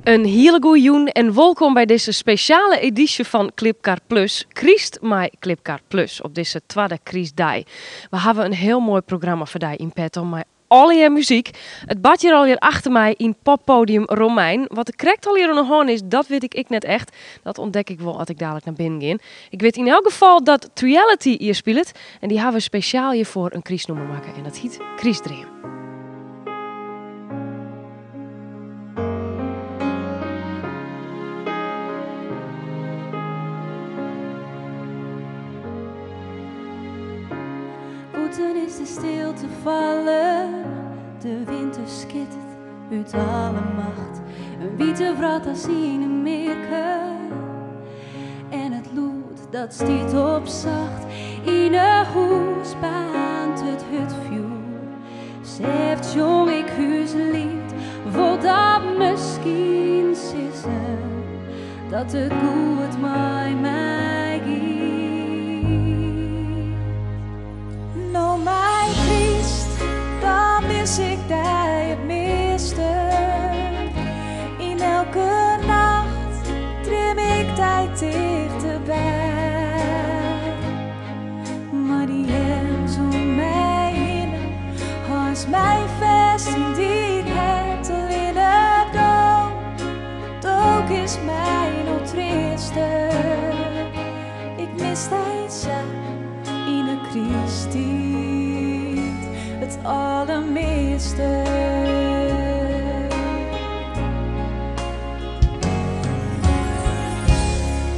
In hiele goeie jûn en wolkom by dizze spesjale edysje fan Klipkar Plus, Kryst mei Klipkar Plus op dizze twadde krystdei. We hawwe in hiel moai programma foar dy yn petto mei allegear muzyk. It bart hjir allegear achter my yn poppodium Romein. Wat der krekt allegear oan de hân is, dat wit ik ek net echt. Dat ûntdek ik wol as ik dalik nei binnen gean. Ik wit yn elk gefal dat Three-ality hjir spilet en dy hawwe spesjaal hjirfoar in krystnûmer makke en dat hyt Krystdream. Bûten is de stilte fallen, de winter skittert út alle macht. In wite wrat as yn in mearke en it lûd dat stiet op sacht. Yn 'e hûs baarnt it hurdfjoer, sêft sjong ik ús liet. Wol dat miskien sizze dat it goed mei my giet. No mei kryst, dan mis ik dy it measte. Yn elke nacht dream ik dy tichterby. Mei dyn earms om my hinne, hâldst my fêst yn dyn hert. Allinne do, do kinst my no treaste. Ik mis dy sa yn 'e krysttiid it aldermeaste.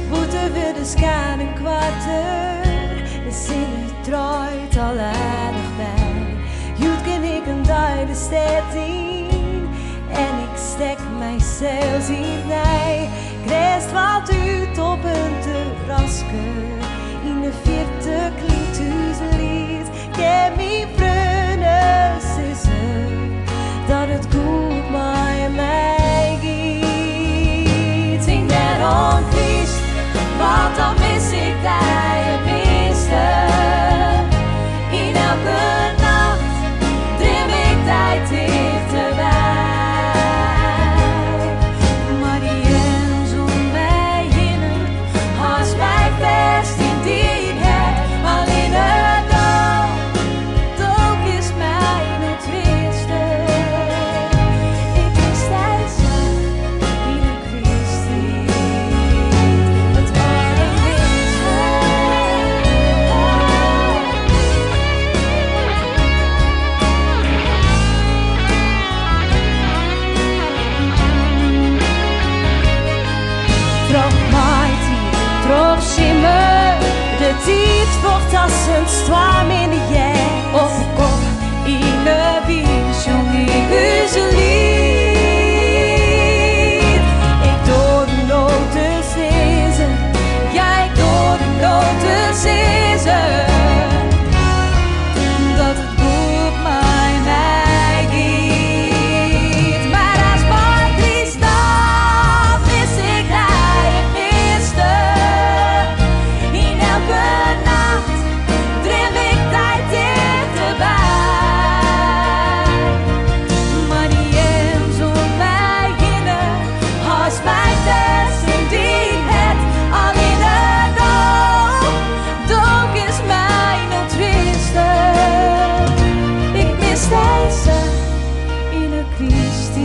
Bûten wurdt de skaden koarter, de sinne draait al aardich by. Hjoed kin ik in dei de stêd yn en ik stek mysels yn 't nij. Grês falt út op in terraske, yn de fierte klinkt ús liet. Kin myn freonen sizze dat it goed mei my giet. Tink net oan kryst, want dan mis ik dy it measte. Yn elke nacht dream ik dy tichterby. Mei dyn earms om my hinne, hâldst my fêst yn dyn hert. Allinne do, do kinst my no treaste. Ik mis dy sa yn 'e krysttiid, it aldermeaste. Troch maitiid, troch simmer, de tiid fljocht as in stoarm yn de hjerst. Op 'e kop yn 'e wyn sjong ik ús liet. Ik doar no te sizzen, ja ik doar no te sizzen, dat it goed mei my giet. Mar as mei kryst dan mis ik dy it measte. Yn elke nacht dream ik dy tichterby. Mei dyn earms om my hinne, hâldst my fêst yn dyn hert. Allinne do, do kinst my no treaste. Ik mis dy sa yn 'e krysttiid,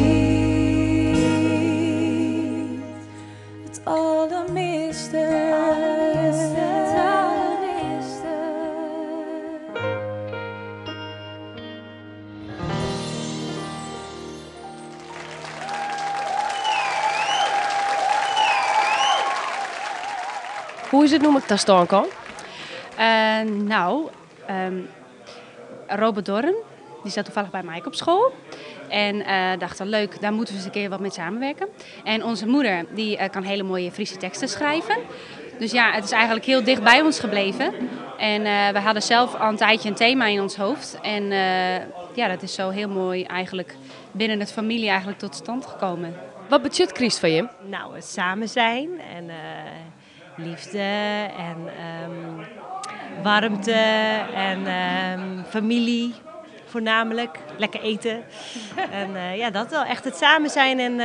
it aldermeaste. It aldermeaste. Hoe is it nûmer ta stân kaam? Nou, Robert Dorn, die zat toevallig bij mij op school. En dacht al, leuk, daar moeten we eens een keer wat mee samenwerken. En onze moeder, die kan hele mooie Friese teksten schrijven. Dus ja, het is eigenlijk heel dicht bij ons gebleven. En we hadden zelf al een tijdje een thema in ons hoofd. En ja, dat is zo heel mooi eigenlijk binnen het familie eigenlijk tot stand gekomen. Wat betsjut kryst foar jim? Nou, het samen zijn en liefde en warmte en familie. Voornamelijk. Lekker eten. En ja, dat wel. Echt het samen zijn en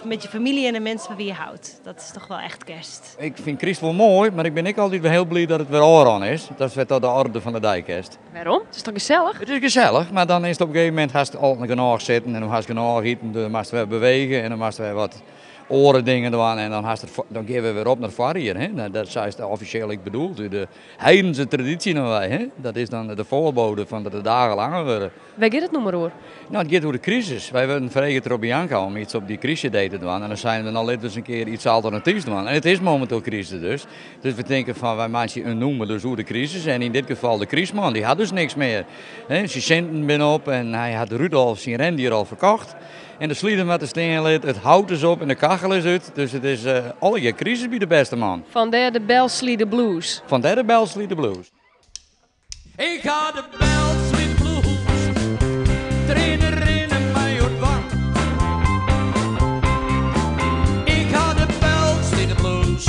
met je familie en de mensen van wie je houdt. Dat is toch wel echt kerst. Ik vind kerst wel mooi, maar ik ben ook altijd heel blij dat het weer aan is. Dat is weer de orde van de dijkerst. Waarom? Het is toch gezellig? Het is gezellig, maar dan is het op een gegeven moment haast al genoeg zitten en dan haast genoeg eten. Dan moesten we bewegen en dan moesten we wat oren dingen doen en dan, haast het, dan geven we weer op naar het hier. Hè? Nou, dat is het officieel ik bedoel. De heidense traditie nou wij. Hè? Dat is dan de voorbode van dat de dagen langer worden. Waar gaat het nog maar over? Nou, het gaat over de crisis. Wij werden vregen door Bianca om iets op die crisis te doen. En dan zijn we al eens een keer iets alternatiefs doen. En het is momenteel crisis dus. Dus we denken van wij maken een noemen dus hoe de crisis. En in dit geval de crisisman, die had dus niks meer. Hè? Zijn centen binnen op en hij had Rudolf zijn rendier al verkocht. En de slieden met de steen het hout is op en de kachel is uit. Dus het is alle je crisis bij de beste man. Vandaar de Belsley Blues. Vandaar de Belsley Blues. Ik ga de Belsley Blues, trainer in en mij ontwang. Ik ga de Belsley Blues,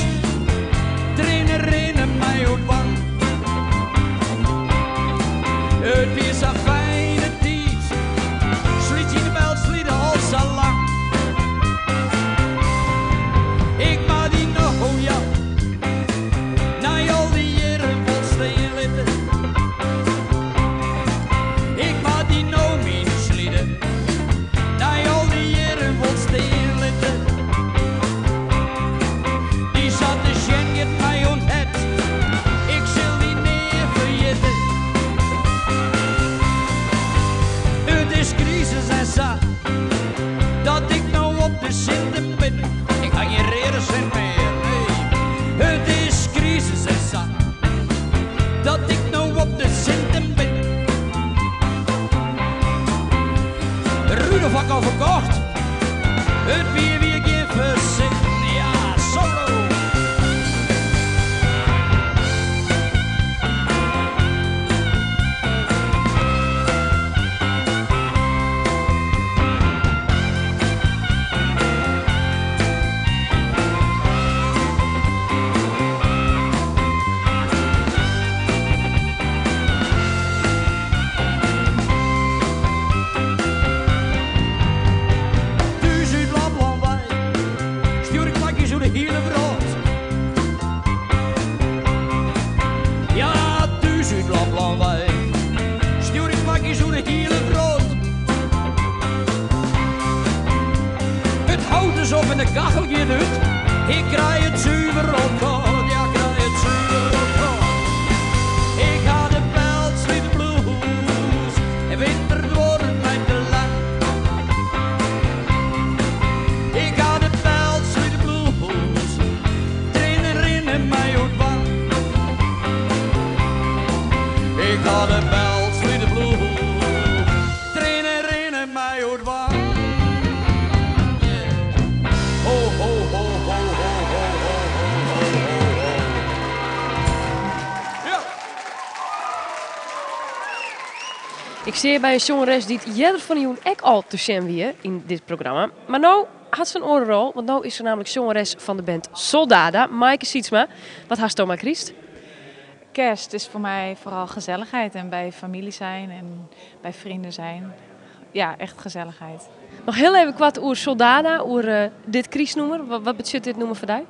trainer in en mij ontwang. Het is een fijne tijd, sliet je de Belsley al zo lang. Ik maak die nog, oh ja, na al die jaren vol steen litten. Ik maak die nou mijn slieden, na al die jaren vol steen litten. Die zat de schenk mij onthet, ik zal die neer verjitten. Het is crisis en zo, dat ik nou op de zinten ben. Ik ga geen reden cent meer, nee. Het is crisis en zo, dat ik nou op de zinten ben. Rudolf had ik al verkocht, het bier weer geen verzin. Ja, solo. Thuis uit Lapland wij, stuur ik pakjes door de hele wereld. Ja, thuis uit Lapland wij, stuur ik pakjes door de hele wereld. Het hout is op en de kachel gaat uit. Ik krijg het zuiver op koud, ja, ik krijg het zuiver op koud. Ik ga de Belsley Blues en winter wordt het mij te lang. Ik ga de Belsley Blues, trainer in en mij ontwang. Ik ga de Belsley Blues, trainer in en mij ontwang. Yeah. Ho, ho, ho, ho, ho, ho, ho, ho, ho, ho. Ja. Ik zie bij een zangeres die het eerder van Joen ek al te zien weer in dit programma. Maar nou had ze een orenrol, want nou is ze namelijk zangeres van de band Soldada, Maaike Sietsma. Wat haast Thomas Christ? Kerst is voor mij vooral gezelligheid en bij familie zijn en bij vrienden zijn. Ja, echt gezelligheid. Nog heel even kwart oer Soldada, oer dit Christnoemer. Wat betekent dit noemen voor jou?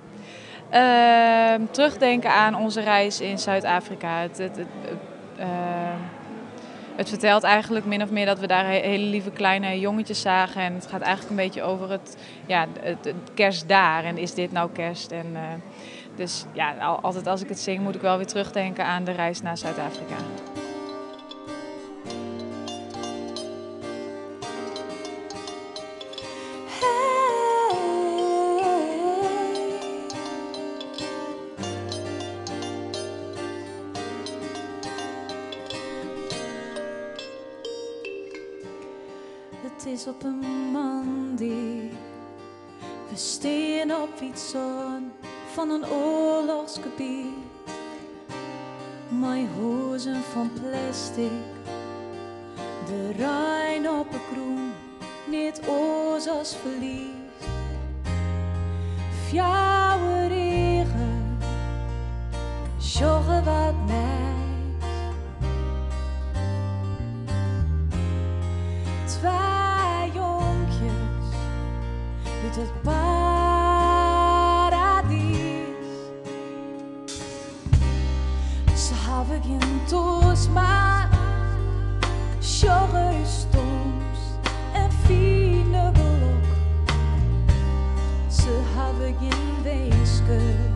Terugdenken aan onze reis in Zuid-Afrika. Het vertelt eigenlijk min of meer dat we daar hele lieve kleine jongetjes zagen. En het gaat eigenlijk een beetje over het kerst daar. En is dit nou kerst? En, dus ja, altijd als ik het zing moet ik wel weer terugdenken aan de reis naar Zuid-Afrika. Het is op een man die we steen op iets aan van een oorlogsgebied. Mijn hozen van plastic, de Rijn op het groen, niet oors als verlies. Fjouwe regen, sjogge wat nijs. it paradys. Se hawwe gjin toars, mar sjogge ús tomst en fine gelok. Se hawwe gjin winsken.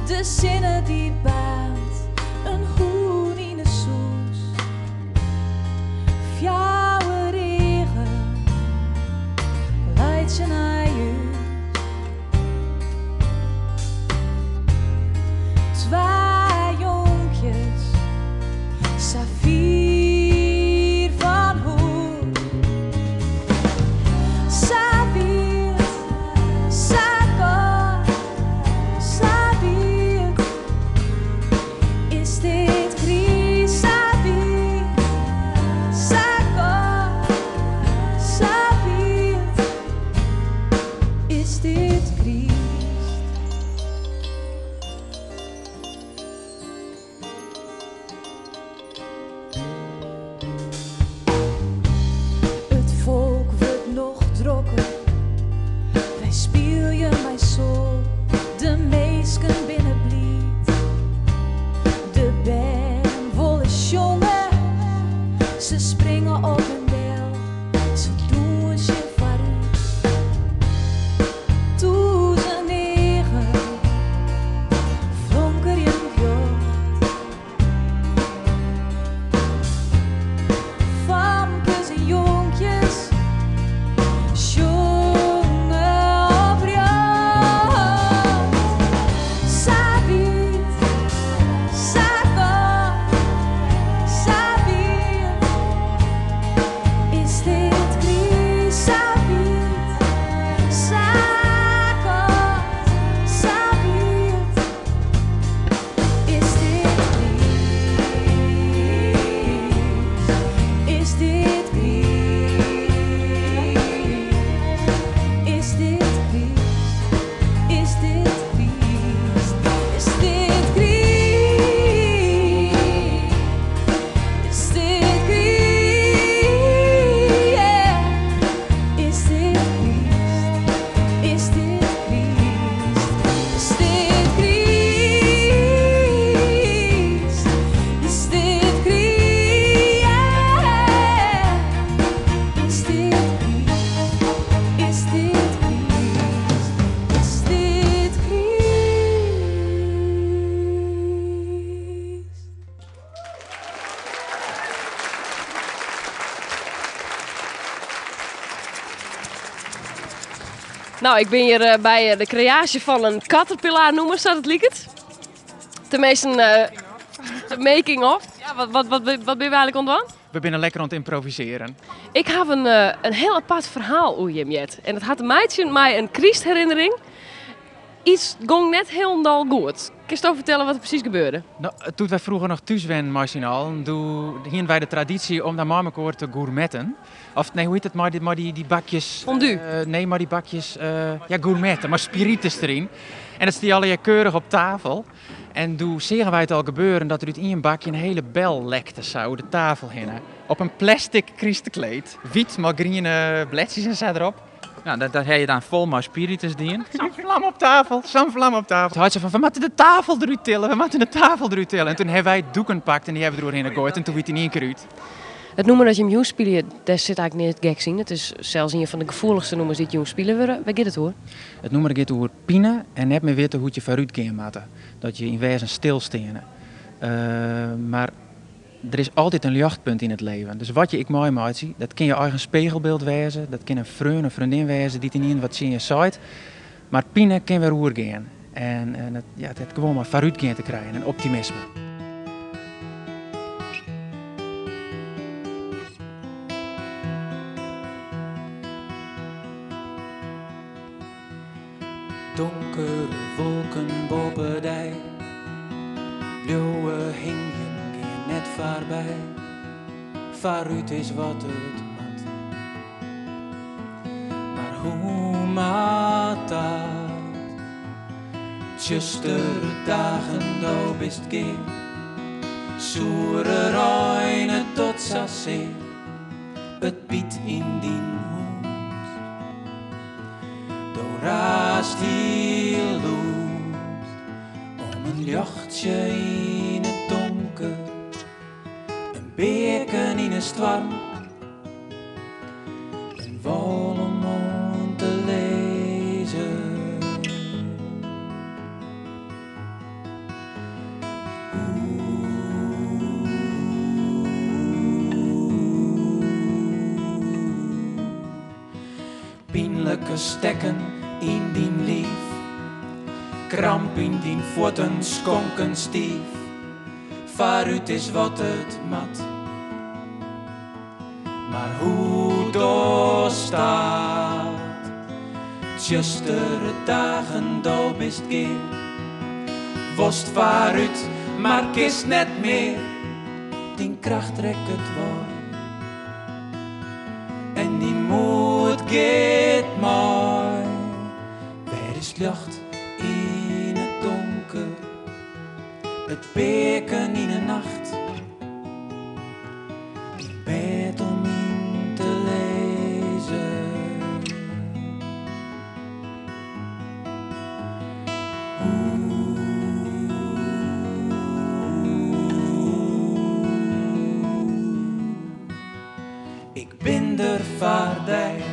De sinne dy baarnt in hûn yn 'e sûs. Fjouwer eagen laitsje nei ús. Twa jonkjes, sa fier fan hûs. Sa wiet, sa kâld, sa wiet. Is dit kryst? Sa wiet, sa kâld, sa wiet. Is dit kryst? It folk wurdt noch drokker, wy spylje mei sol, de minsken binne bliid. De bern wolle sjonge, se springe op en del, se dûnsje foarút. Tûzen eagen flonkerjend ljocht. Famkes en jonkjes sjonge oprjocht. Sa wiet, sa kâld, sa wiet. Is dit kryst? Sa wiet, sa kâld, sa wiet. Is dit kryst? Is dit kryst? Is dit kryst? Is dit kryst? Is dit kryst? Is dit kryst? Is dit kryst? Is dit kryst? Is dit kryst? Is dit kryst? Is dit kryst? Is dit kryst? Is dit kryst? Nou, ik bin hjir by de kreaasje fan in caterpillar nûmer, sa't it liket. Teminsten, de making of. Ja, wat binne we eigentlik oan it dwaan? We binne lekker oan it ymprovisearjen. Ik haw in hiel apart ferhaal oer jim heard. En dat hat te meitsjen mei in krystherinnering. Iets gong net hielendal goed. Kinsto fertelle wat der presys gebeurde? No, doe't wy froeger noch thús wennen mei syn allen, doe hienen wy de tradysje om dan mei mekoar te gourmetten. Of nee, hoe hjit it mei dy bakjes? Fondue? Nee, mei dy bakjes, ja, gourmetten, mei spiritus deryn. En dat stie allegear keurich op tafel. En doe seagen wy it al gebeuren dat der út ien bakje in hiele bel lekte sa oer de tafel hinne. Op in plastic krystkleed, wyt mei griene bledsjes en sa derop. Nou, dat ha je dan fol mei spiritus dien. Sa'n flam op tafel, sa'n flam op tafel. Toen heit se fan, we moatte de tafel derút tillen, we moatte de tafel derút tillen. En toen ha wy doeken pakt en dy ha we deroerhinne goaid en toen wie it yn ien kear út. It nûmer dat jim jûn spylje, dêr sit eigentlik neat geks yn. It is sels ien fan de gefoelichste nûmers dy't jûn spile wurde. Wêr giet it oer? It nûmer giet oer pine en net mear witte hoe't je foarút gean moatte. Dat je yn wêzen stilsteane. Mar der is altyd in ljochtpunt yn it leven. Dus wat je ek meimeitsje, dat kin je eigen spegelbyld wêze, dat kin in freon of freondin wêze dy't ynienen wat tsjin je seit. Mar pine kin wer oergean. En dat, ja, it hat gewoan mei foarútgean te krijen en optimisme. Donkere wolken boppe dy, bliuwe hingjen, gean net foarby. Foarút is wat it moat, mar hoe moat dat? Tsjustere dagen, do bist gear, soere rein, it docht sa sear, it byt yn dyn hûd. Praatst hiel lûd om in ljochtsje yn it donker, in beaken yn 'e stoarm, in wol om oan te lizzen. Pynlike stekken yn dyn liif, kramp yn dyn fuotten, skonken stiif. Foarút is wat it moat, mar hoe dochst dat? Tsjustere dagen, do bist gear. Wolst foarút, mar kinst net mear. Dyn kracht rekket wei. En dyn moed giet mei. Wêr is 't ljocht yn it donker? It beaken yn 'e nacht. Dyn bêd om yn te lizzen. Ik bin der foar dy.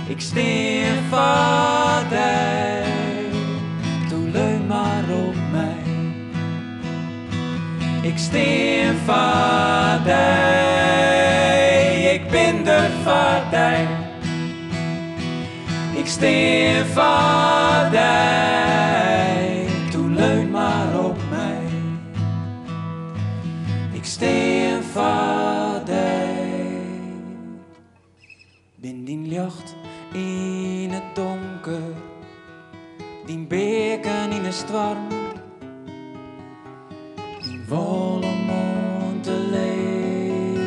Ik stean foar dy. Doe leun mar op my. Ik stean foar dy. Ik bin der foar dy. Ik stean foar dy. Doe leun mar op my. Ik stean foar dy. Bin dyn ljocht yn it donker, dyn beaken yn 'e stoarm, dyn wol om oan te lizzen.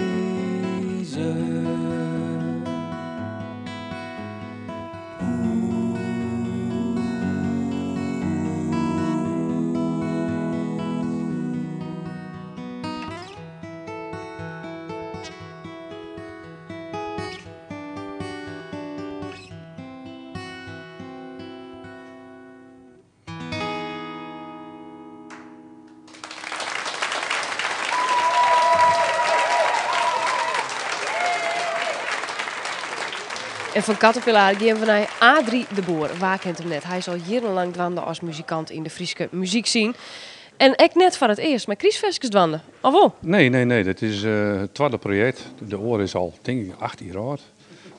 En fan Caterpillar gean we nei Adri de Boer. Wa kent him net? Hy is al jierrenlang dwaande as muzikant yn de Fryske muzykscene. En ek net foar it earst mei krystferskes dwaande, of wol? Nee, nee, nee. Dit is it twadde projekt. De oare is al, tink ik, 8 jier âld.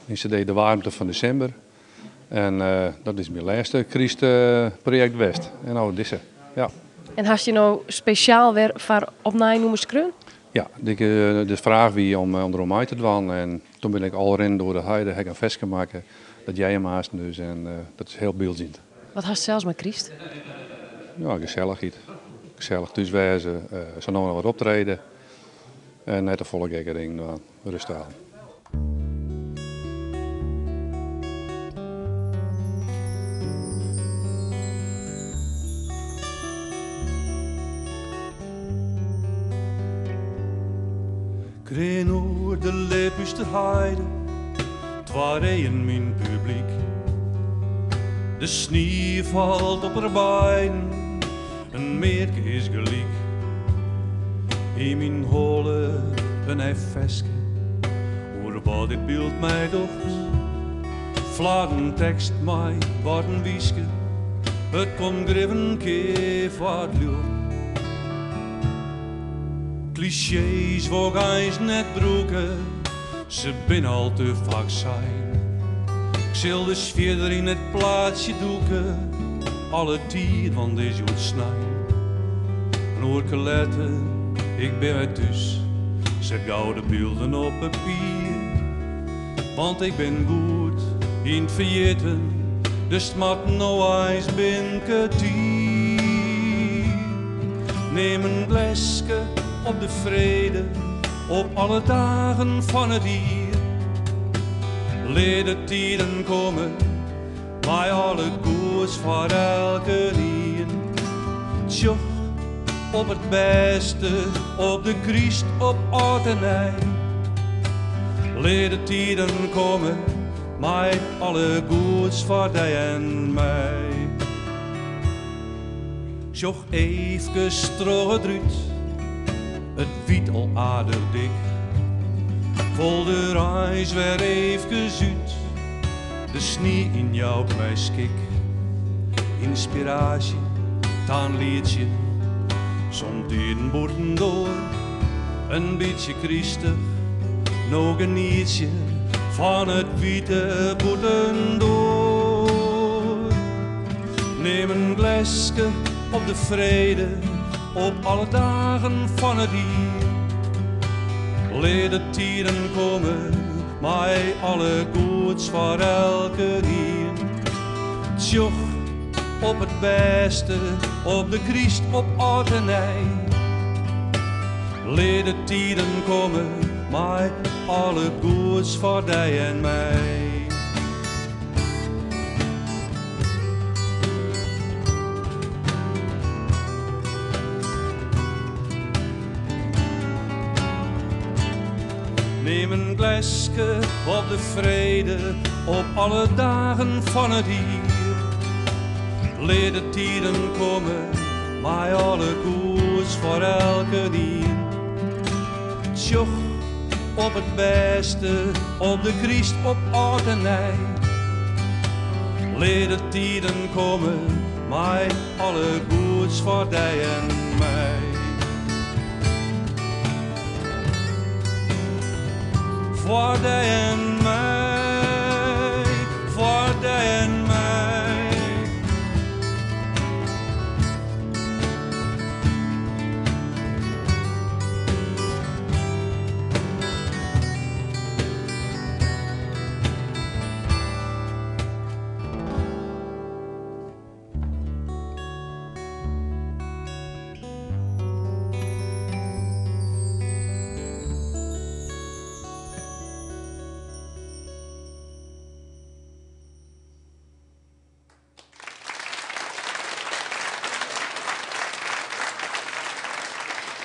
Myn cd De Waarmte fan Desimber. En dat is myn lêste krystprojekt west. En no dizze, ja. En hast je no spesjaal wer foar opnij nûmers skreaun? Ja, de fraach wie om deroan mei te dwaan. En toen bin ik al rinnend oer de heide, ha ik in ferske makke. Dat hearre jim aansten dus en dat is hiel byldzjend. Wat hast sels mei kryst? Ja, gesellichheid. Gesellich thús wêze, sa no en dan wat optrede. En net te folle gekke dingen dwaan. Rêstich oan. 'k Rin oer de Liphústerheide, twa reeën myn publyk. De snie falt op har beiden, in mearke is gelyk. Yn myn holle in nij ferske oer wat dit byld my docht. Flarden tekst mei wurden wiske, it komt grif in kear foar 't ljocht. Klisjees wol 'k eins net brûke, se binne al te faak sein. 'k Sil dus fierder yn it plaatsje dûke, alle tiid, want is hjoed snein. In oerke letter, ik bin wer thús, set gau de bylden op papier. Want ik bin goed yn 't ferjitten, dus 't moat no eins binnen kertier. Nim in gleske op de frede, op alle dagen fan it jier. Lit de tiden komme, mei alle goeds foar elkenien. Tsjoch op it bêste, op de kryst, op âld en nij. Lit de tiden komme, Mei alle goeds foar dy en my. Sjoch eefkes troch it rút, it wyt al aardich dik. Wol der eins wer eefkes út, de snie yn jout my skik. Ynspiraasje ta in lietsje, somtiden bûtendoar. In bytsje krystich, no genietsje fan it wite bûtendoar. Nim in gleske op de frede, op alle dagen fan it jier. Lit de tiden komme, mei alle goeds foar elkenien. Tsjoch op it bêste, op de kryst, op âld en nij. Lit de tiden komme, mei alle goeds foar dy en my. Nim in gleske op de frede, op alle dagen fan it jier. Lit de tiden komme, mei alle goeds foar elkenien. Tsjoch op it bêste, op de kryst, op âld en nij. Lit de tiden komme, mei alle goeds foar dy en my. Foar dy en my, foar dy en my.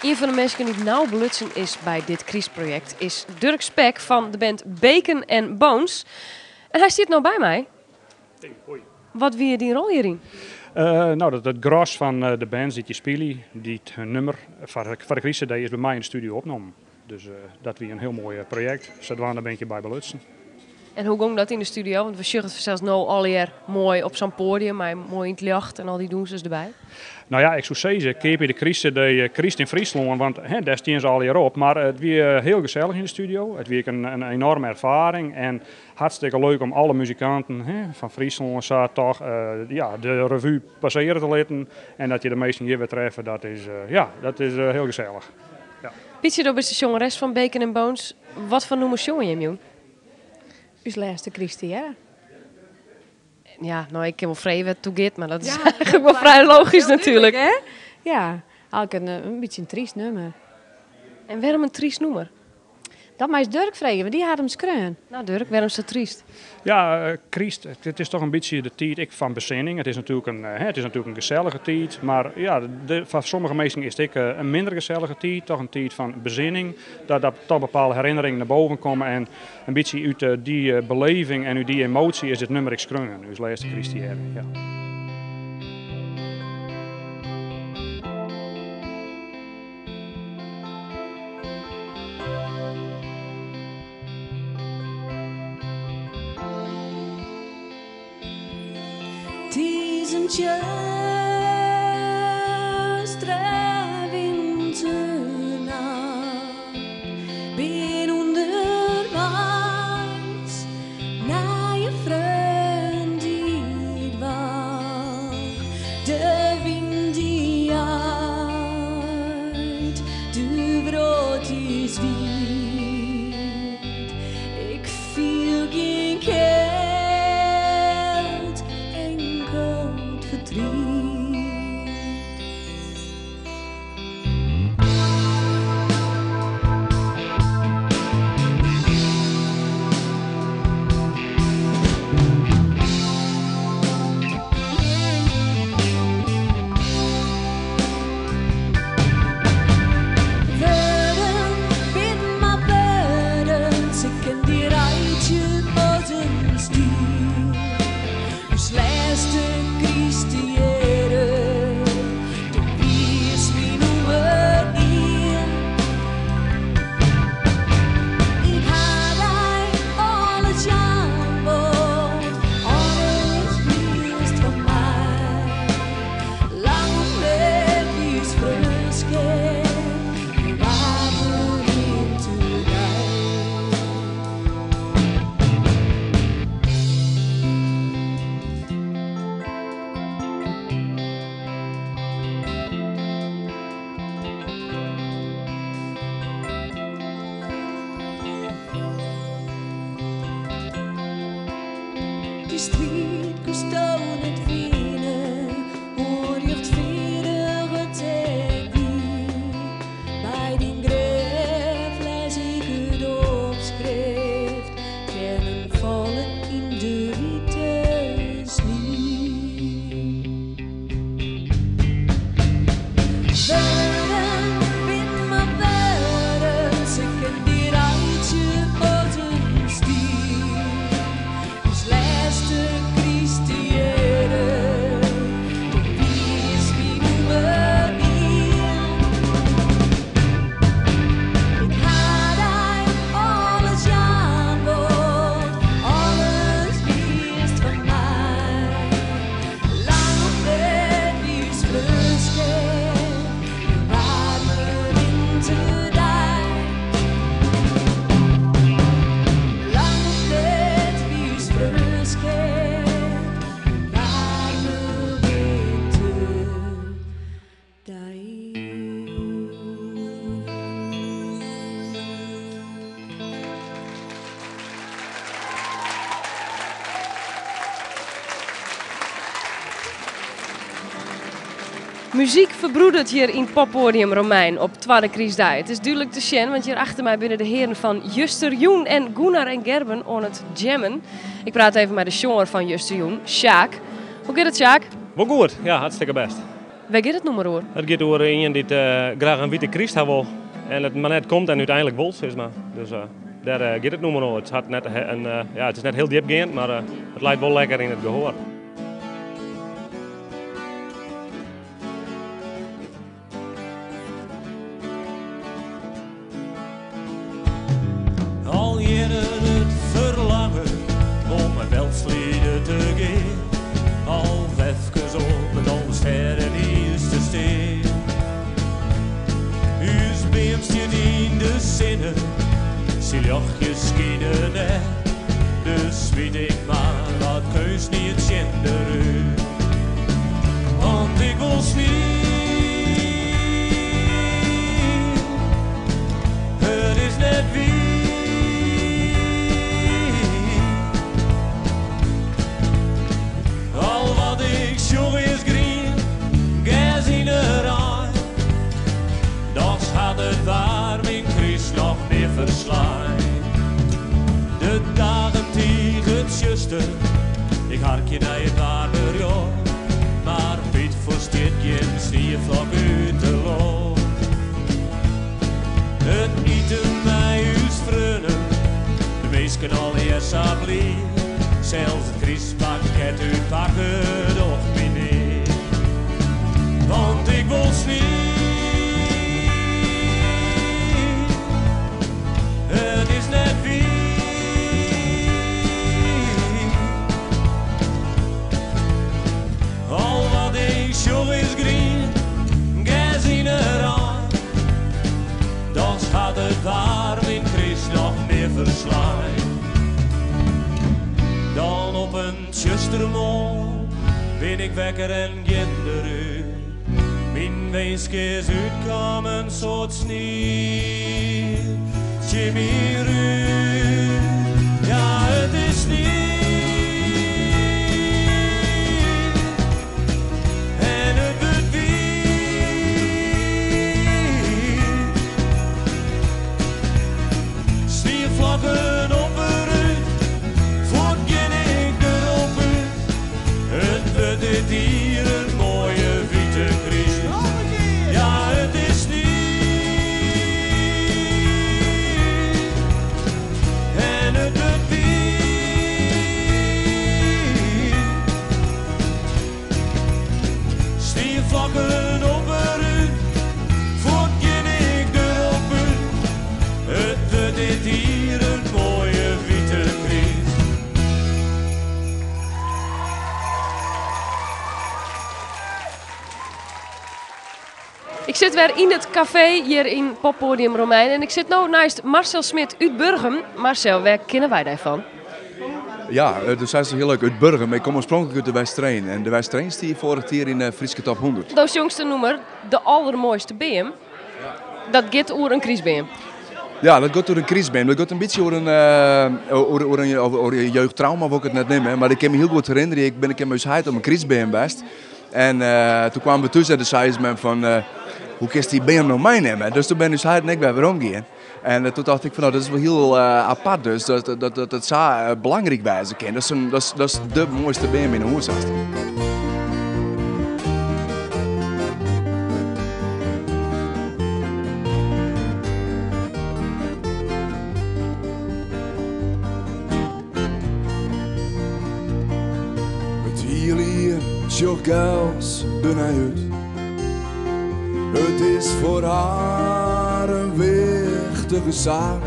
Ien fan de minsken dy't nau belutsen is by dit krystprojekt is Durk Spek fan de band Bacon and Bones. En hy stiet no by my. Hey, hoi. Wat wie dyn rol hjiryn? No, dat it gros fan de bands dy't hjir spylje, dy't hun nummer foar de kryst-cd is by my yn de studio opnommen. Dus dat wie in hiel moai projekt. Sadwaande bin ik hjirby belutsen. En hoe gong dat yn de studio? Want we sjogge it fansels no allegear moai op sa'n poadium mei moai yn it ljocht en al dy dûnsers derby. No ja, ik soe sizze, keapje de kryst-cd Kryst yn Fryslân, want hè, dêr stean se allegear op. Mar it wie hiel gesellich yn de studio. It wie ek in enorme erfaring en hartstikke leuk om alle muzikanten hè, fan Fryslân sa toch ja, de revue passeare te litten. En dat je de minsken hjir wer treffe, dat is, ja, dat is hiel gesellich. Ja. Pietsje, do bist de sjongeres fan Bacon and Bones. Wat foar nûmer sjonge jim jûn? Us lêste kryst tegearre. Ja, no ik kin wol freegje wêr't it oer giet, mar dat is eigentlik wol frij logysk natuerlik. Hè? Ja, eigentlik in bytsje in tryst nûmer. En wêrom in tryst nûmer? Dat meist Durk freegje, want dy hat him skreaun. No Durk, wêrom sa tryst? Ja, kryst, it is toch in bytsje de tiid ek fan besinning. It is natuerlik in, hè, it is natuerlik in gesellige tiid, mar ja, de, foar sommige minsken is it ek in minder gesellige tiid, toch in tiid fan besinning, dat, dat toch bepaalde herinneringen nei boven komme en in bytsje út dy beleving en út dy emotie is dit nummer ek skreaun, Us lêste kryst tegearre. Ja. 't Is in tsjustere winternacht, bin ûnderweis nei in freon dy't wacht. De wyn dy jaait, de wrâld is wiet. Ik fiel gjin kjeld, inkeld fertriet. Wurden bin mar wurden, se kin dy reitsje as in stien. lêste krystjierren, do wiest myn nûmer ien. Ik ha dy alles jaan wold, alles wiest fan my. Lang om let wie ús freonskip, in waarme winterdei. Dy striid koesto net fine, hoe rjochtfeardich it ek wie. By dyn grêf lês ik it opskrift, triennen falle yn de wite snie. Wurden binne mar wurden, se kinne dy reitsje as in stien. Us lêste krystjierren, do wiest myn nûmer ien. Ik ha dy alles jaan wold, alles wiest fan my. Lang om let wie ús freonskip, in waarme winterdei. Lang om let wie ús freonskip, in waarme winterdei. Muzyk ferbroederet hjir yn Poppoadium Romein op twadde krystdei. It is dúdlik te sjen, want hjir achter my binne de hearen fan Justerjûn en Gunnar en Gerben oan it jammen. Ik praat even mei de sjonger fan Justerjûn, Sjaak. Hoe giet it, Sjaak? Wol goed, ja, hartstikke bêst. Wêr giet it nûmer oer? It giet oer ien dy't graach in wite kryst ha wol en it mar net komt en úteinlik wol, sis mar. Dus dêr giet it nûmer oer. It hat net in, ja, it is net hiel djipgeand, mar it leit wol lekker yn it gehoar. Al jierren it ferlangen om mei belslide te gean, al efkes op it Alvestêdeniis te stean. Us beam stiet yn de sinne, syn ljochtjes skine net, dus smyt ik mar wat keunstsnie tsjin de rút. Want ik wol snie, it is net wier. Al wat ik sjoch is grien, gers yn de rein. Dochs hat it waar myn kryst noch nea ferslein. De dagen tige tsjuster, ik harkje nei it waarberjocht, mar Piet ferstiet gjin snieflok út de loft. It iten mei ús freonen, de minsken allegear sa bliid, sels it krystpakket útpakke docht my neat. Want ik wol snie, it is net wier. Al wat ik sjoch is grien, gers yn 'e rein. Dochs hat it waar myn kryst noch nea ferslein. Dan op in tsjustere moarn bin ik wekker en gean derút. Myn winsk is útkaam, in soad snie tsjin myn rút. Ja, it is snie en it wurdt wiet. Snieflokken op 'e rút, fuort gean ik derop út. It wurdt dit jier in moaie wite kryst. Ja, it is snie en sokken op 'e rút, fuort gean ik derop út. It wurdt dit jier in moaie wite kryst. Ik sit wer yn it kafee hjir yn Poppodium Romein en ik sit no neist Marcel Smit út Burgum. Marcel, wêr kinne wy dy fan? Ja, do seist it hiel leuk, út Burgum. Ik kom oarspronklik út de Westereen en de Westereen stie foarich jier yn de Fryske Top 100. Do sjongst in nûmer, De Allermoaiste Beam. Dat giet oer in krystbeam. Ja, dat giet oer in krystbeam. Dat giet in bytsje oer in, oer, oer in, oer in jeugdtrauma, wol ik it net neame. Mar ik kin my hiel goed herinnerje, ik bin in kear mei ús heit om in krystbeam west. En toen kwamen we thús en toen sei ús mem fan, hoe kinst dy beam no meinimme? Dus toen binne ús heit en ik wer werom gien. En toen tocht ik fan, no, dat is wol hiel apart dus, dat dat it sa belangryk wêze kin. Dat is, dat is, dat is de moaiste beam yn 'e hûs hast. It hiele jier sjocht Gels dernei út. It is foar har in wichtige saak.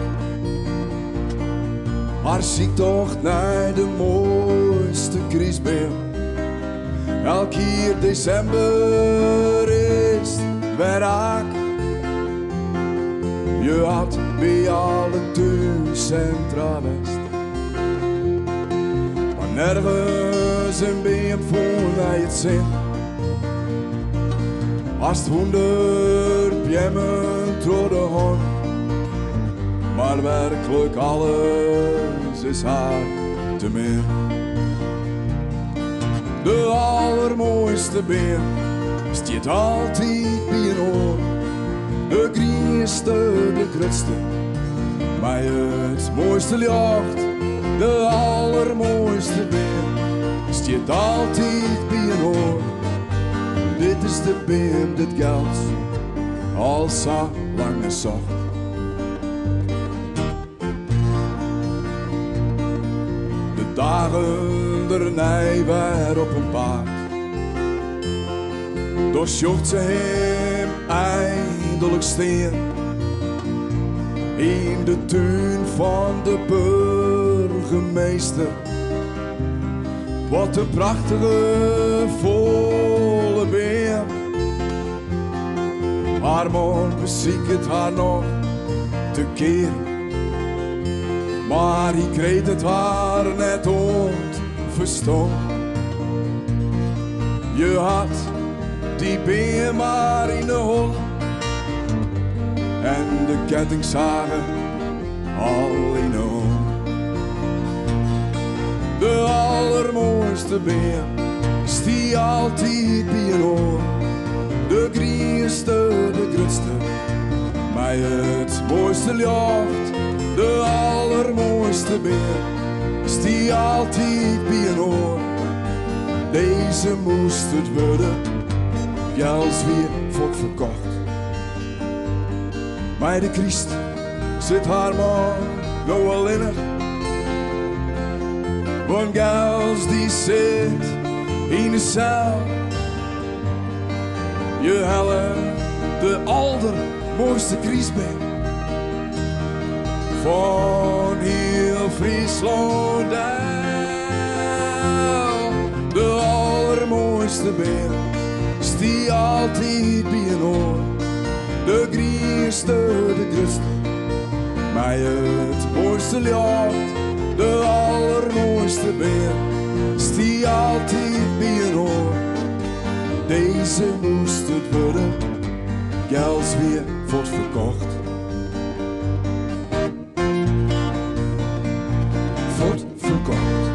Har syktocht nei de moaiste krystbeam. Elk jier desimber is 't wer raak. Je hat by alle túnsintra west, mar nergens in beam fûn nei it sin. Hast 100 beammen troch de hân, mar werklik alles is har te min. De allermoaiste beam stiet altyd by in oar. De grienste, de grutste, mei it moaiste ljocht. De allermoaiste beam stiet altyd by in oar. Dit is de beam dy't Gels al sa lang nei socht. De dagen dernei wer op 'en paad. Dochs sjocht se him eindelik stean yn de tún fan de burgemeester. Wat in prachtige folle beam. Har man besiket har noch te kearen, mar hy krijt it har net oan 't ferstân. Je hat dy beam mar yn 'e holle en de kettingsage al yn 'e hân. De allermoaiste beam stie altyd by in oar, de grienste, de grutste, mei it moaiste ljocht. De allermoaiste beam stie altyd by in oar. Dizze moast it wurde, Gels wie fuort ferkocht. Mei de kryst sit har man no allinnich. Want Gels dy sit yn de sel. Je helle de aldermoaiste krystbeam fan hiel Fryslân del. De allermoaiste beam stie altyd by in oar. De grienste, de grutste, mei it moaiste ljocht. De allermoaiste beam stie altyd by in oar. Dizze moast it wurde, Gels wie fuort ferkocht. Fuort ferkocht.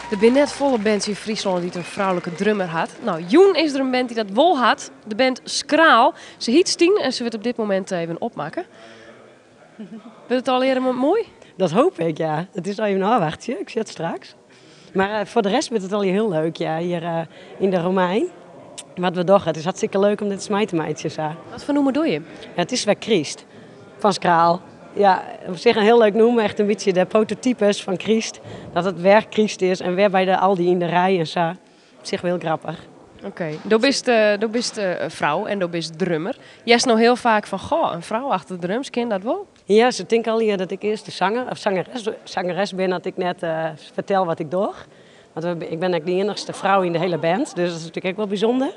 Der binne net folle bands yn Fryslân dy't in froulike drummer hat. No, jûn is der in band dy't dat wol hat, de band Skraal. Se hyt Stien en se wurdt op dit momint even opmakke. Wurdt it allegearre moai? Dat hoop ik, ja. It is even ôfwachtsje, ik sjoch it straks. Mar eh, foar de rest wurdt it allegear hiel leuk, ja, hjir eh, yn de Romein. Wat we dogge, it is hartstikke leuk om dit mei te meitsjen sa. Wat foar nûmer dogge je? Ja, it is wer kryst. Fan Skraal. Ja, op sich in hiel leuk nûmer. Echt in bytsje de prototypes fan kryst. Dat it wer kryst is en wer by de Aldi yn de rij en sa. Op sich wol hiel grappich. Oké, do bist, do bist frou en do bist drummer. Hearst no hiel faak fan, goh, in frou achter de drums, kin dat wol? Ja, se tinke allegear dat ik earst de sanger of sangeres, sangeres bin as ik net fertel wat ik doch. Want ik bin ek de iennichste frou yn de hiele band, dus dat is natuerlik ek wol bysûnder.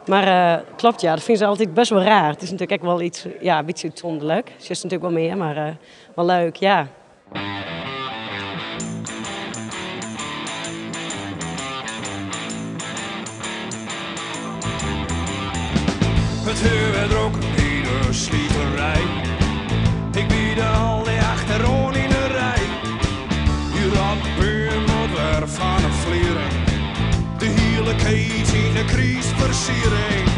Mar klopt ja, dat fine se altyd best wol raar. It is natuerlik ek wol iets, ja, in bytsje útsûnderlik. Sjochst natuerlik wol mear, mar wol leuk, ja. It is wer drok yn de sliterij. Ik by de Aldi achteroan yn de rij. Dy rotbuur moat wer fan 'e fliering. De hiele keet yn de krystfersiering.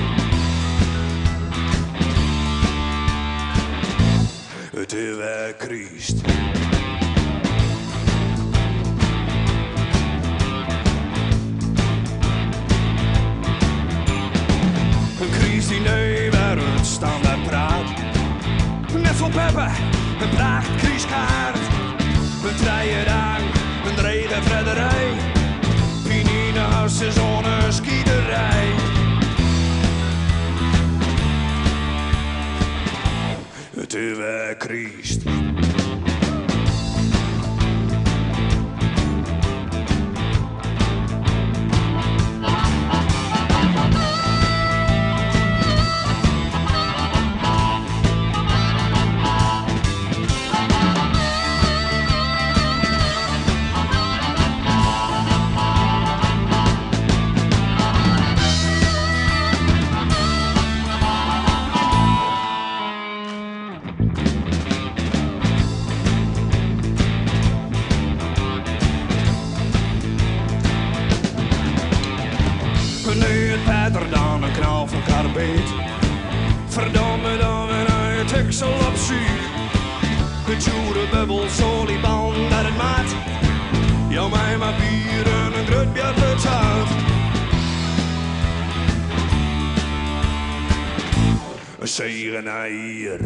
It is wer kryst. In krystdiner wêr it standert praat. Net fan beppe, in pracht krystkaart. In trije dagen, in drege fretterij. Pyn yn de harsens oan 'e skiterij. It is wer kryst. Neat better dan in knal fan karbid. Ferdomme dan wer nei it Teksel op syk. De djoere bubbels, olieballen, dat it moat. Jou my mar bier en in grut bjart patat. In segen nij jier.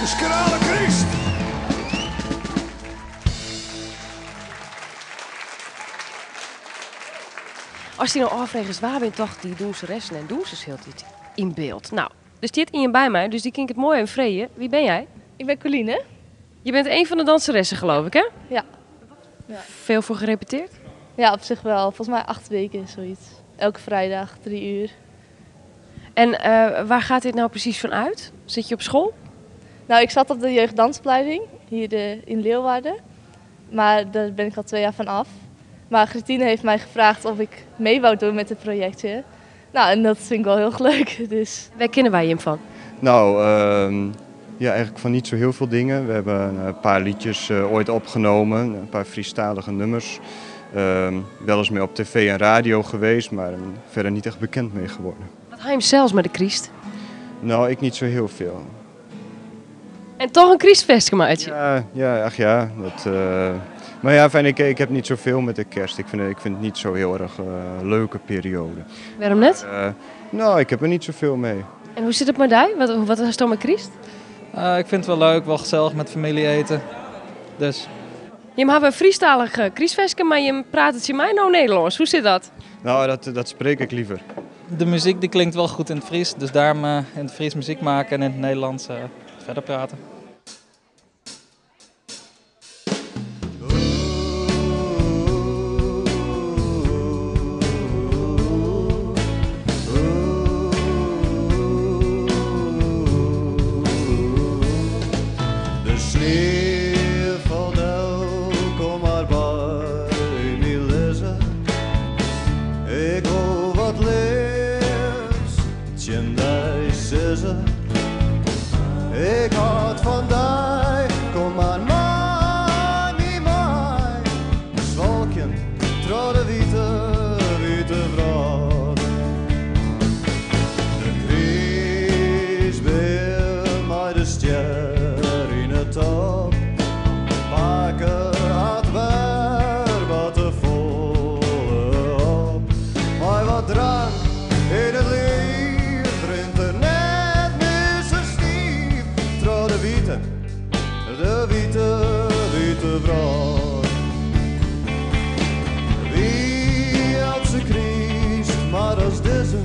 Skrale kryst! Ast dy no ôffregest wa binne toch dy dûnseressen en dûnsers hieltyd yn byld. No, der stiet ien by my, dus dy kin ik it moai even freegje. Wie ben jij? Ik ben Coline. Je bent een van de danseressen, geloof ik, hè? Ja. Veel voor gerepeteerd? Ja, op zich wel. Volgens mij 8 weken, zoiets. Elke vrijdag, 3 uur. En waar gaat dit nou precies van uit? Zit je op school? Ik zat op de jeugddansopleiding hier in Leeuwarden. Maar daar ben ik al 2 jaar van af. Maar Grietine heeft mij gevraagd of ik mee wou doen met het projectje. En dat vind ik wel heel erg leuk. Dus. Waar kennen wij hem van? Eigenlijk van niet zo heel veel dingen. We hebben een paar liedjes ooit opgenomen, een paar Friestalige nummers. Wel eens mee op tv en radio geweest, maar verder niet echt bekend mee geworden. Wat haal je hem zelfs met de Christ? Ik niet zo heel veel. En toch een Christfest gemaakt? Ja, ja, ach ja. Dat Maar ja, fijn, ik heb niet zoveel met de kerst. Ik vind het niet zo heel erg leuke periode. Wêrom net? Nou, ik heb er niet zoveel mee. En hoe sit it mei dy? Wat is it mei Kryst? Ik vind het wel leuk, wel gesellich met famylje ite. Dus. Je hawwe in Frysktalich krystferske, mar je prate tsjin my no Nederlânsk. Hoe sit dat? Nou, dat spreek ik liever. De muziek die klinkt wel goed in het Fries, dus daarom in het Fries muziek maken en in het Nederlands verder praten. De snie falt del, kom mar by my lizze. Ik wol wat leafs tsjin dy sizze. Ik hâld fan dy, kom mar mei my mei. Swalkjen troch de wite, wite wrâld. De krystbeam mei de stjer yn 'e top. Pake hat wer wat te folle op. Mei wat drank yn it liif rint er net mear sa stiif. Troch de wite, wite wrâld. Wie eltse kryst, mar as dizze.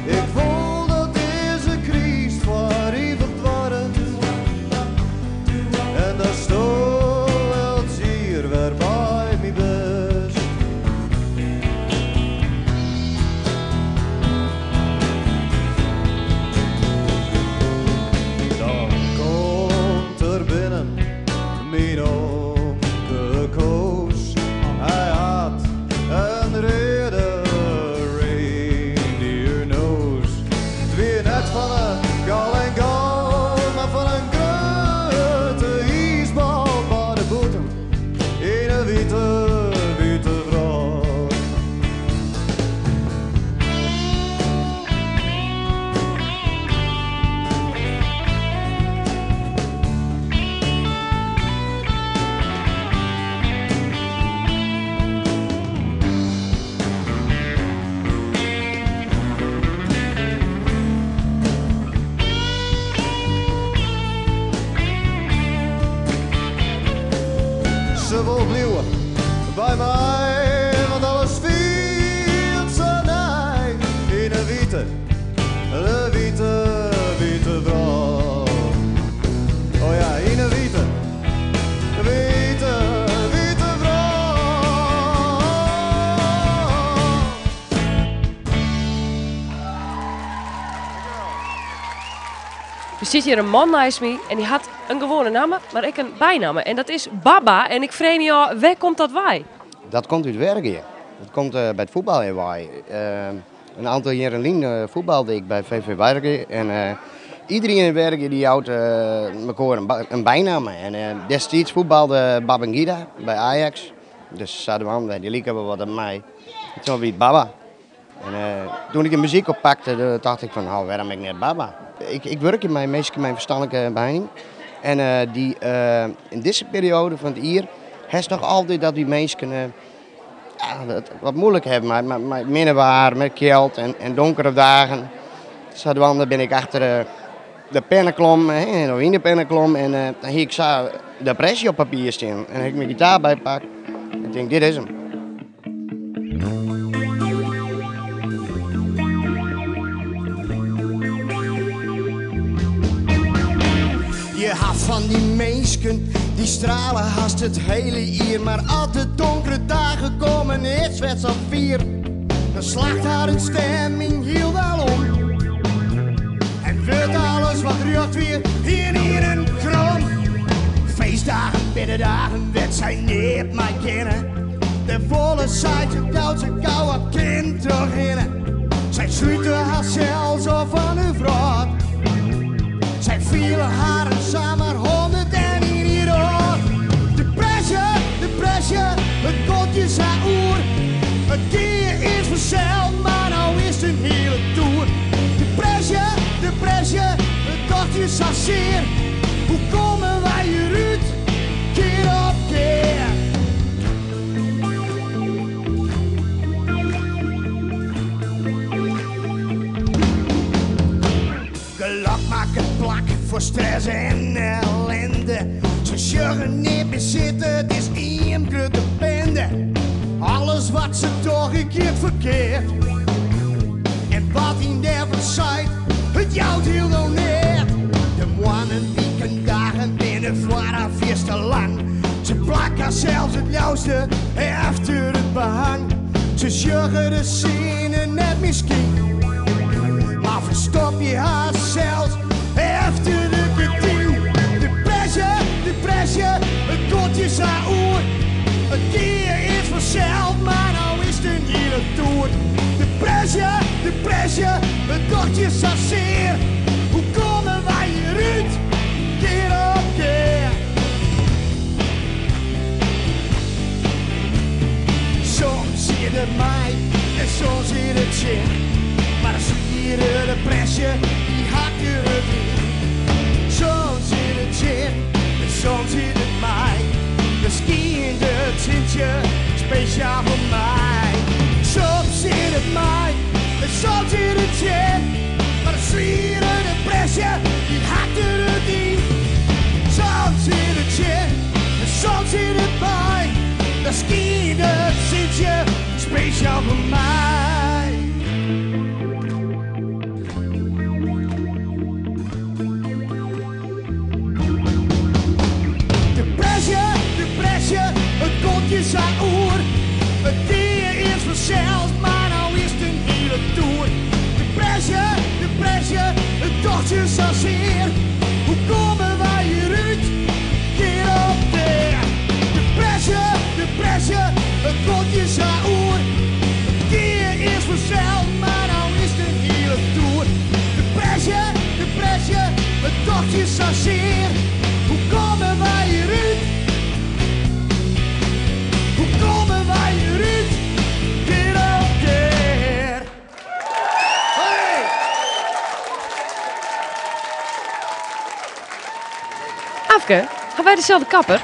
Ik wol dat dizze kryst foar ivich duorret. En datsto elts jier wer by my bist. Dan komt er binnen myn omke Koos. Hy hat in reade reindeer nose. It wie net fan in gal en gal, mar fan in grutte iisbal by de bûten yn 'e wite, wite wrâld. Se wol bliuwe by my, want alles fielt sa nij yn 'e wite, de wite, wite wrâld. Oh ja, yn 'e wite, wite, wite wrâld. Der sit hjir in man neist my en dy hat in gewoane namme, mar ek in bynamme. En dat is Baba. En ik freegje my ôf, wêr komt dat wei? Dat komt út Wergea. Dat komt by it fuotbaljen wei. In oantal jierren lyn fuotbalde ik by VV Wergea. En iderien yn Wergea dy jout mekoar in bynamme. En destiids fuotbalde Babangida by Ajax. Dus sadwaande, dy like wol wat op my. Toen wie it Baba. En doe't ik de muzyk oppakte, doe tocht ik fan, nou, wêrom ek net Baba? Ik wurkje mei minsken mei in ferstanlike beheining. En dy, yn dizze perioade fan it jier hast noch altyd dat dy minsken ja, it wat muoilik hawwe mei minne waar, mei kjeld en donkere dagen. Sadwaande bin ik achter de penne klommen, hè, of yn de penne klommen en dan hie ik sa depresje op papier stean. En ha ik myn gitaar bypakt en ik tink, dit is 'm. Je hat fan dy minsken, dy striele hast it hiele jier. Mar as de donkere dagen komme, is it safier. Dan slacht harren stimming hielendal om. En wurdt alles wat rjocht wie, ynienen krom. Feestdagen, binne dagen, wêr't sy net mei kinne. Dêr wolle sy sa gau, sa gau as kin trochhinne. Sy slute harsels ôf fan de wrâld. Sy fiele harren samar 101 jier âld. Depresje, depresje, it komt je sa oer. It gie earst fansels, mar no is it in hiele toer. Depresje, depresje, it docht je sa sear. Hoe komme wy hjirút? Kear Foar stress en ellende. Se sjogge net mear sitten, it is ien grutte bende. Alles wat se dogge giet ferkeard. En wat ien dêrfan seit, it jout hielendal neat. De moannen, wiken, dagen binne foar har fierste lang. Se plakke harsels it leafste efter it behang. Se sjogge de sinne net mear skinen, mar ferstopje harsels efter de gerdinen. Depresje, depresje, it komt je sa oer. It gie earst fansels, mar no is it in hiele toer. Depresje, depresje, it docht je sa sear. Hoe komme wy hjirút, kear op kear? Soms sit it mei en soms sit it tsjin. Mar de swiere depresje, dy hakt der hurd yn. Soms sit it tsjin en soms sit it mei. Dan skynt it sintsje spesjaal foar my. Soms sit it mei en soms sit it tsjin. Mar de swiere depresje, dy hakt der hurd yn. Soms sit it tsjin en soms sit it mei. Dan skynt it sintsje spesjaal foar my. Depresje, depresje, it komt je sa oer. It gie earst fansels, mar no is it in hiele toer. Depresje, depresje, it docht je sa sear. Hoe komme wy hjirút, kear op kear? Depresje, depresje, it komt je sa oer. It gie earst fansels, mar no is it in hiele toer. Depresje, depresje, it docht je sa sear. Hoe komme wy hjirút? Hoe komme wy hjirút, kear op kear? Hey! Afke, ha wy deselde kapper?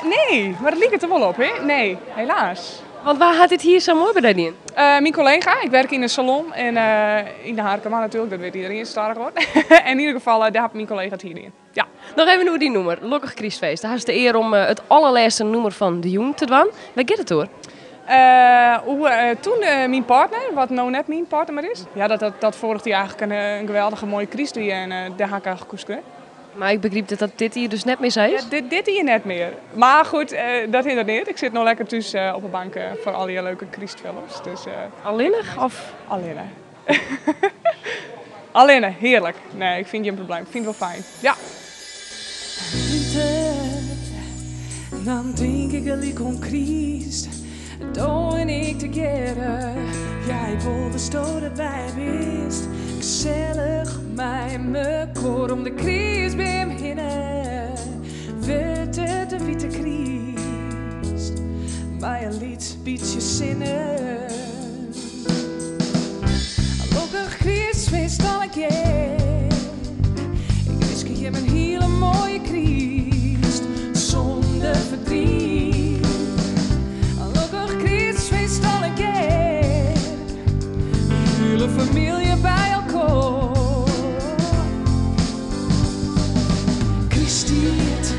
Nee, mar it liket der wol op, hè? Nee, helaas. Want wa hat dit hier sa moai by dy dien? Myn kollega, ik werk yn in salon en yn de Harkema natuerlik, dat wit iderien stadichoan. En yn ieder gefal, dêr hat myn kollega it hier dien. Ja. Noch even oer dyn nûmer, Lokkich Krystfeest. Dêr hast de ear om it allerlêste nûmer fan de jûn te dwaan. Wêr giet it oer? Oer toen myn partner, wat no net myn partner mear is. Ja, dat foarich jier eigentlik in geweldige moaie kryst wie en dêr ha ik eigentlik oer skreaun. Mar ik begryp dat dat dit jier dus net mear sa is? Ja, dit jier net mear. Mar goed, dat hinderet neat. Ik sit no lekker thús op 'e bank foar allegear leuke krystfilms. Dus, Allinnich of? Allinne. Allinne, hearlik. Nee, ik fyn gjin probleem. Ik fyn it wol fijn. Ja. Winter, dan tink ik gelyk oan kryst. Do en ik tegearre, ja ik wol datsto derby bist. Gesellich mei mekoar om de krystbeam hinne. Wurdt it in wite kryst, mei in lyts bytsje sinne. Lokkich krystfeest allegear. Ik winskje jim in hiele moaie kryst sûnder ferdriet. Lokkich krystfeest allegear. De hiele famylje by elkoar. Krysttiid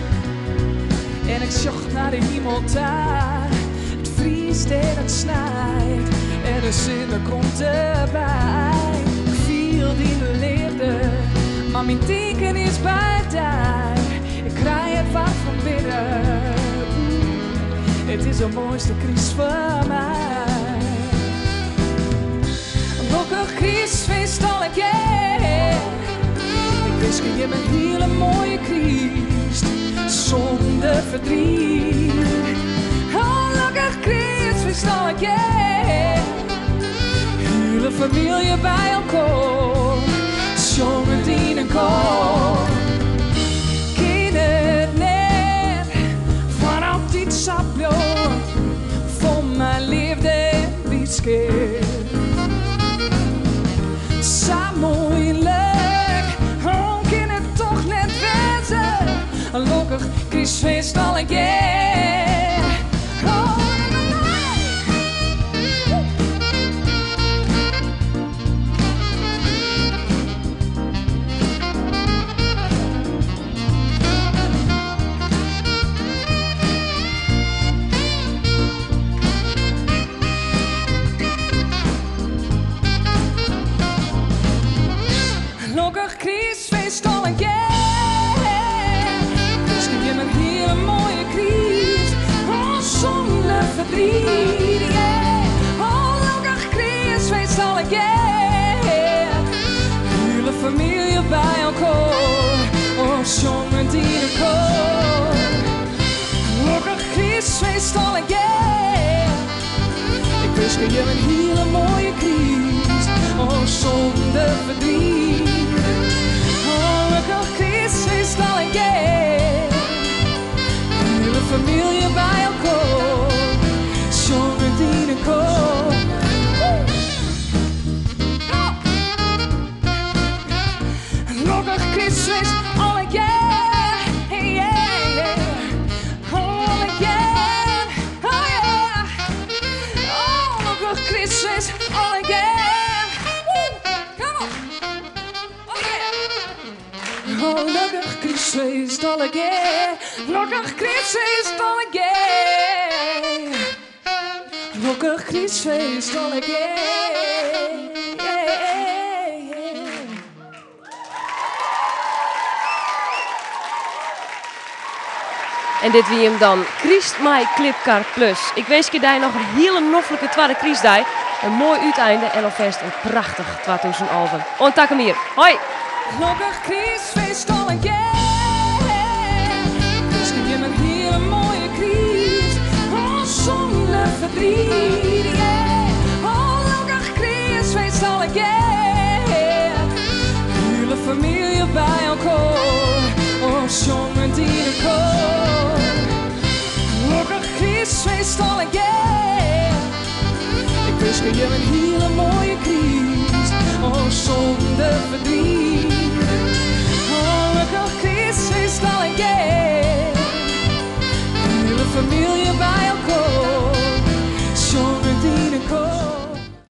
en ik sjoch nei de himel ta. It friest en it snijt en de sinne komt derby. Ik fiel dyn leafde, mar myn tinken is by dy. Ik krij it waarm fan binnen. Oeh, it is de moaiste kryst foar my. Lokkich krystfeest allegear. Ik winskje jim in hiele moaie kryst sûnder ferdriet. Oh, lokkich krystfeest allegear. Hiele famylje by elkoar, sjongend yn in koar. Kin it net foar altyd sa bliuwe, fol mei leafde en blydskip. Sa muoilik, oh, kin it toch net wêze. Lokkich krystfeest allegear. Oh, na, na, na. allegear. Hiele famylje by elkoar, oh sjongend yn in koar. Lokkich krystfeest allegear. Ik winskje jim in hiele moaie kryst, oh sûnder ferdriet. Oh, lokkich krystfeest allegear. Hiele famylje by elkoar, sjongend yn in koar. Lokkich krystfeest allegear, yeah, allegear, oh yeah. Oh, lokkich krystfeest allegear. Woo, come on. Oh yeah. Oh, lokkich krystfeest allegear. Lokkich krystfeest allegear. Lokkich krystfeest allegear. En dit wie him dan, Kryst mei Klipkar Plus. Ik winskje dy noch in hiele noflike twadde krystdei, in moai úteinde en alfêst in prachtich 2011. Oant takom jier. Hoi! Lokkich krystfeest allegear. Winskje jim in hiele moaie kryst, oh sûnder ferdriet.